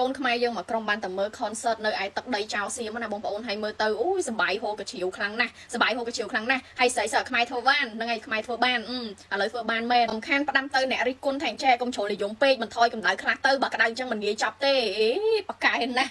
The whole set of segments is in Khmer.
កូនខ្មែរយើងមកក្រុមបានតែមើល concert នៅឯទឹកដីចៅសៀមណាបងប្អូនហើយមើលទៅអូយសប្បាយហូរកជ្រាវខ្លាំងណាស់សប្បាយហូរកជ្រាវខ្លាំងណាស់ហើយស្រីសើខ្មែរធ្វើបានហ្នឹងហើយខ្មែរធ្វើបានអឺឥឡូវធ្វើបានមែនសំខាន់ផ្ដាំទៅអ្នករិះគន់ថាចែកុំជ្រុលនិយមពេកបន្ថយកម្ដៅខ្លះទៅបើក្ដៅអញ្ចឹងមិនងាយចាប់ទេអេប៉កែណាស់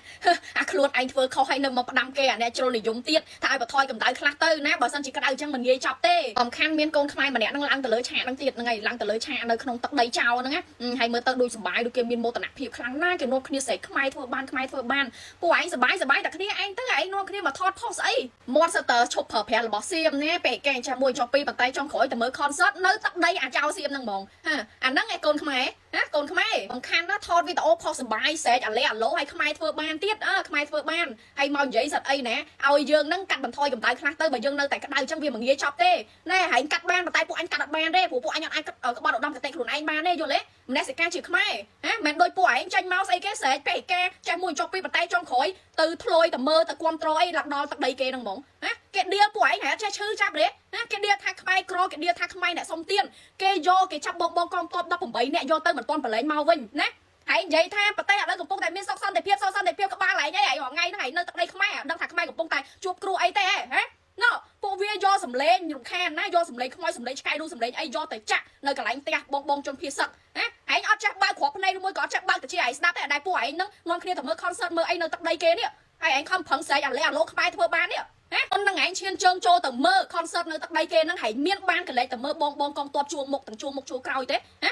អាខ្លួនឯងធ្វើខុសហើយនៅមកផ្ដាំគេអាអ្នកជ្រុលនិយមទៀតថាឲ្យបន្ថយកម្ដៅខ្លះទៅណាបើសិនជាក្ដៅអញ្ចឹងមិនងាយចាប់ទេសំខាន់មានកូនខ្មែរម្នាក់ហ្នឹងឡើងទៅលើឆាកហ្នឹងទៀតហ្នឹងហើយឡើងទៅលើឆាកនៅក្នុងទឹកដីចៅហ្នឹងណាហើយមើលទៅដូចសប្បាយដូចគេមានមោទនភាពខ្លាំងណាស់គេនាំគ្នាស្រែកខ្មែរធ្វើបានខ្មែរធ្វើបានពួកឯងសប្បាយសប្បាយតែគ្នាឯងទៅឯងនាំគ្នាមកថតផុសស្អីមាត់សិតតើឈប់ប្រើប្រាស់របស់សៀមណាពេលគេចាំមួយចុះពីរប៉ុន្តែចុងក្រោយទៅមើល concert នៅទឹកដីអាចៅសៀមហ្នឹងហ្មងហាអាហ្នឹងឯងកូនខ្មែរណាកូនខ្មែរសំខាន់ណាថតវីដេអូផុសសប្បាយស្រែកអាលេអាឡូឲ្យខ្មែរធ្វើបានទៀតអើខ្មែរធ្វើបានហើយមកនិយាយសិតអីណាឲ្យយើងហ្នឹងកាត់បន្ថយកម្ដៅខ្លះទៅបើយើងនៅតែក្ដៅចឹងវាមិនងាយចប់ទេណែហែងកាត់បានប៉ុន្តែពួកអញកាត់អត់បានទេព្រោះពួកអញអត់អាចក្បត់ឧត្តមគតិខ្លួនឯងបានទេយល់ទេមនសិការជាខ្មែរហ៎មិនដូចពួកឯងចេញមកស្អីគេស្រែកពេកការចេះមួយចុះពីរប៉ុន្តែចុងក្រោយទៅធ្លុយទៅមើលទៅគាំទ្រអីឡើងដល់ទឹកដីគេហ្នឹងហ្មងហ៎គេដៀលពួកឯងហ៎ចេះឈឺចាប់ទេណាគេដៀលថាខ្មែរក្រគេដៀលថាខ្មែរអ្នកសុំទៀនគេយកគេចាប់បងបងកងទ័ព18អ្នកយកទៅមិនទាន់ប្រឡែងមកវិញណាហើយនិយាយថាប្រទេសឥឡូវកំពុងតែមានសុខសន្តិភាពសុខសន្តិភាពក្បាលឯងអីឯងរាល់ថ្ងៃហ្នឹងឯងនៅទឹកដីខ្មែរដឹងថាខ្មែរកំពុងតែជួបគ្រោះអីទេហ៎ណ៎ពួកវាយកសំលេងរំខានណាយកសំលេងខ្មោចសំលេងឆ្កែឬសំលេងអីយកទៅចាក់នៅកន្លែងផ្ទះបងបងជនភៀសសឹកណាឯងអត់ចេះបើកគ្រាប់ភ្នែកឬមួយក៏អត់ចេះបើកតិចឯងស្ដាប់ទេដែលពួកឯងហ្នឹងនាំគ្នាទៅមើល concert មើលអីនៅទឹកដីគេនេះហើយឯងខំប្រឹងស្រែកអាលេអាឡូខ្មែរធ្វើបាននេះណាអូននឹងឯងឈានជើងចូលទៅមើល concert នៅទឹកដីគេហ្នឹងហើយមានបានកលេចទៅមើលបងបងកងទ័ពជួរមុខទាំងជួរមុខជួរក្រោយទេណ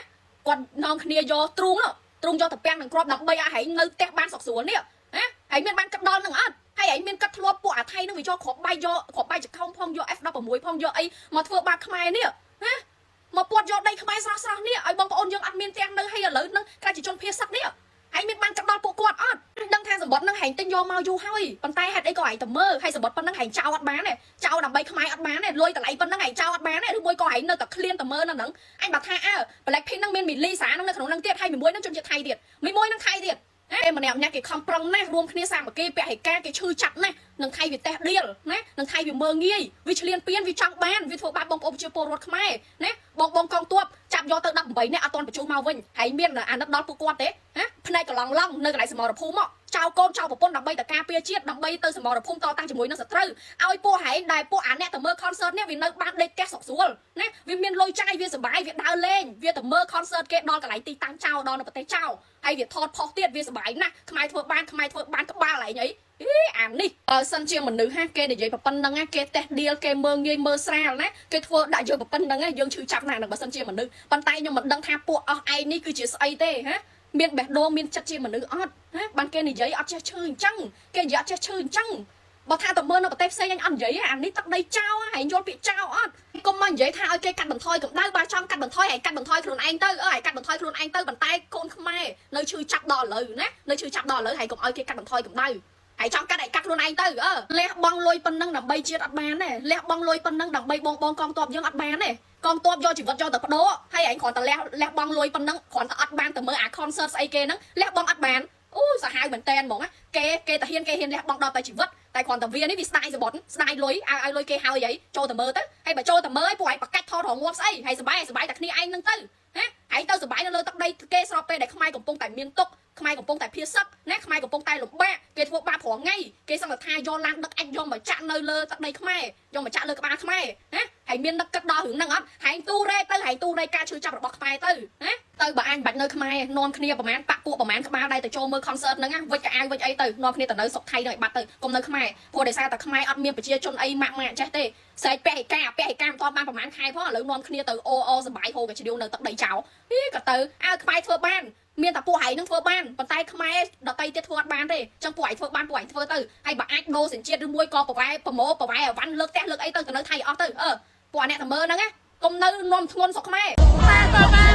ាគាត់នាំគ្នាយកទ្រូងទ្រូងយកទៅពាំងនឹងគ្រាប់ដើម្បីឲ្យឯងនៅផ្ទះបានសុខស្រួលនេះណាឯងមានបានគិតដល់នឹងអត់ហើយឯងមានគិតធ្លាប់ពួកអាថៃនឹងវាយកគ្រាប់បាយយកគ្រាប់បាយចកោមផងយក F16 ផងយកអីមកធ្វើបាបខ្មែរនេះណាមកពាត់យកដីខ្មែរស្រស់ស្រស់នេះឲ្យបងប្អូនយើងអត់មានផ្ទះនៅហើយឥឡូវហ្នឹងក្លាយជាជនភៀសសឹកនេះឯងមានបានគិតដល់ពួកគាត់អត់ដឹងថាសម្បត្តិហ្នឹងហែងទិញយកមកយូរហើយប៉ុន្តែហេតុអីក៏ឯងទៅមើលហើយសម្បត្តិប៉ុណ្ណឹងហែងចោលអត់បានទេចោលដើម្បីខ្មែរអត់បានទេលុយតម្លៃប៉ុណ្ណឹងហែងចោលអត់បានទេឬមួយក៏ហែងនៅតែឃ្លានទៅមើលនៅហ្នឹងអញបើថាអើ Blackpink ហ្នឹងមានមីលីសាហ្នឹងនៅក្នុងហ្នឹងទៀតហើយមួយហ្នឹងជនជាតិថៃទៀតមួយហ្នឹងថៃទៀតឯម្នាក់ម្នាក់គេខំប្រឹងណាស់រួមគ្នាសាមគ្គីពហិការគេឈឺចាប់ណាស់នឹងថៃវាតេះដៀលណានឹងថៃវាមើងងាយវាឆ្លៀនពៀនវាចង់បានវាធ្វើបាបបងប្អូនប្រជាពលរដ្ឋខ្មែរណាបងបងកងទ័ពចាប់យកទៅ18នាក់អត់ទាន់បញ្ជូនមកវិញហើយមានអាណិតដល់ពួកគាត់ទេហ៎ភ្នែកកន្លងឡង់នៅកន្លែងសមរភូមិមកចៅកូនចៅប្រពន្ធដើម្បីតែការពារជាតិដើម្បីទៅសមរភូមិតតាំងជាមួយនឹងសត្រូវឲ្យពួកហែងដែលពួកអាអ្នកទៅមើល concert នេះវានៅបានដេកផ្ទះសុខស្រួលណាវាមានលុយចាយវាសប្បាយវាដើរលេងវាទៅមើល concert គេដល់កន្លែងទីតាំងចោលដល់នៅប្រទេសចោលហើយវាថតផុសទៀតវាសប្បាយណាស់ខ្មែរធ្វើបានខ្មែរធ្វើបានក្បាលឯងអីអីអានេះបើសិនជាមនុស្សហាគេនិយាយប៉ុណ្្នឹងគេតេះដៀលគេមើងងាយមើលស្រាលណាគេធ្វើដាក់យើងប៉ុណ្្នឹងយើងឈឺចាប់ណាស់នឹងបើសិនជាមនុស្សប៉ុន្តែខ្ញុំមិនដឹងថាពួកអស់ឯងនេះគឺជាស្អីទេហ៎មានបេះដូងមានចិត្តជាមនុស្សអត់ហ៎បានគេនិយាយអត់ចេះឈឺអញ្ចឹងគេនិយាយអត់ចេះឈឺអញ្ចឹងបើថាតើមើលនៅប្រទេសផ្សេងអញអត់និយាយអានេះទឹកដីចោលហែងយល់ពាក្យចោលអត់កុំមកនិយាយថាឲ្យគេកាត់បន្ថយកម្ដៅបើចង់កាត់បន្ថយឲ្យកាត់បន្ថយខ្លួនឯងទៅអើឲ្យកាត់បន្ថយខ្លួនឯងទៅប៉ុន្តែកូនខ្មែរនៅឈឺចាប់ដល់ឥឡូវណានៅឈឺចាប់ដល់ឥឡូវហើយកុំឲ្យគេកាត់បន្ថយកម្ដៅហើយចង់កាត់ឲ្យកាត់ខ្លួនឯងទៅអឺលះបង់លុយប៉ុណ្ណឹងដើម្បីជាតិអត់បានទេលះបង់លុយប៉ុណ្ណឹងដើម្បីបងបងកងទ័ពយើងអត់បានទេកងទ័ពយកជីវិតយកទៅបដូរហើយឯងគ្រាន់តែលះលះបង់លុយប៉ុណ្ណឹងគ្រាន់តែអត់បានទៅមើលអា concert ស្អីគេហ្នឹងលះបង់អត់បានអូសាហាវមែនតែនហ្មងគេគេតាហ៊ានគេហ៊ានលះបង់ដល់តែជីវិតតែគ្រាន់តែវានេះវាស្ដាយសបុតស្ដាយលុយឲ្យឲ្យលុយគេហើយអីចូលទៅមើលទៅហើយបើចូលទៅមើលឲ្យពួកឯងប្រកាច់ថតរងាប់ស្អីហើយសបាយសបាយតែគ្នាឯងហ្នឹងទៅហ៎ឯងទៅសបាយនៅលើទឹកដីគេស្របពេលដែលខ្មែរកំពុងតែមានទុក្ខខ្មែរកំពុងតែភៀសសឹកណាខ្មែរកំពុងតែលំបាកគេធ្វើបាបរាល់ថ្ងៃគេសង្កត់ថាយកឡានដឹកអាចយកមកចាក់នៅលើទឹកដីខ្មែរយកមកចាក់លើក្បាលខ្មែរណាហើយមាននឹកគិតដល់រឿងហ្នឹងអត់ហែងទូរ៉េទៅហែងទូរ៉េការឈឺចាប់របស់ខ្មែរទៅណាទៅបើអញបាច់នៅខ្មែរនាំគ្នាប្រហែលបាក់ពួកប្រហែលក្បាលដែរទៅចូលមើល concert ហ្នឹងណាវិចកៅវិចអីទៅនាំគ្នាទៅនៅស្រុកថៃទៅឲ្យបាត់ទៅកុំនៅខ្មែរព្រោះដោយសារតែខ្មែរអត់មានប្រជាជនអីម៉ាក់ម៉ាក់ចេះទេស្រែកពហិការពហិការមិនទាន់បានប្រហែលខែផងឥឡូវនាំគ្នាទៅអូអូសបាយហូកជ្រាវនៅទឹកដីចោលហីក៏ទៅអើខ្មែរធ្វើបានមានតែពួកឯងនឹងធ្វើបានប៉ុន្តែខ្មែរដតីទៀតធ្វើអត់បានទេចឹងពួកឯងធ្វើបានពួកឯងធ្វើទៅហើយបើអាចដូរសញ្ជាតិឬមួយក៏ប្រវែប្រម៉ូប្រវែអវ៉ាន់លើកផ្ទះលើកអីទៅទៅនៅថៃអស់ទៅអឺពួកអ្នកតែមើលហ្នឹងណាកុំនៅនាំធ្ងន់ស្រុកខ្មែរ ខ្មែរធ្វើបាន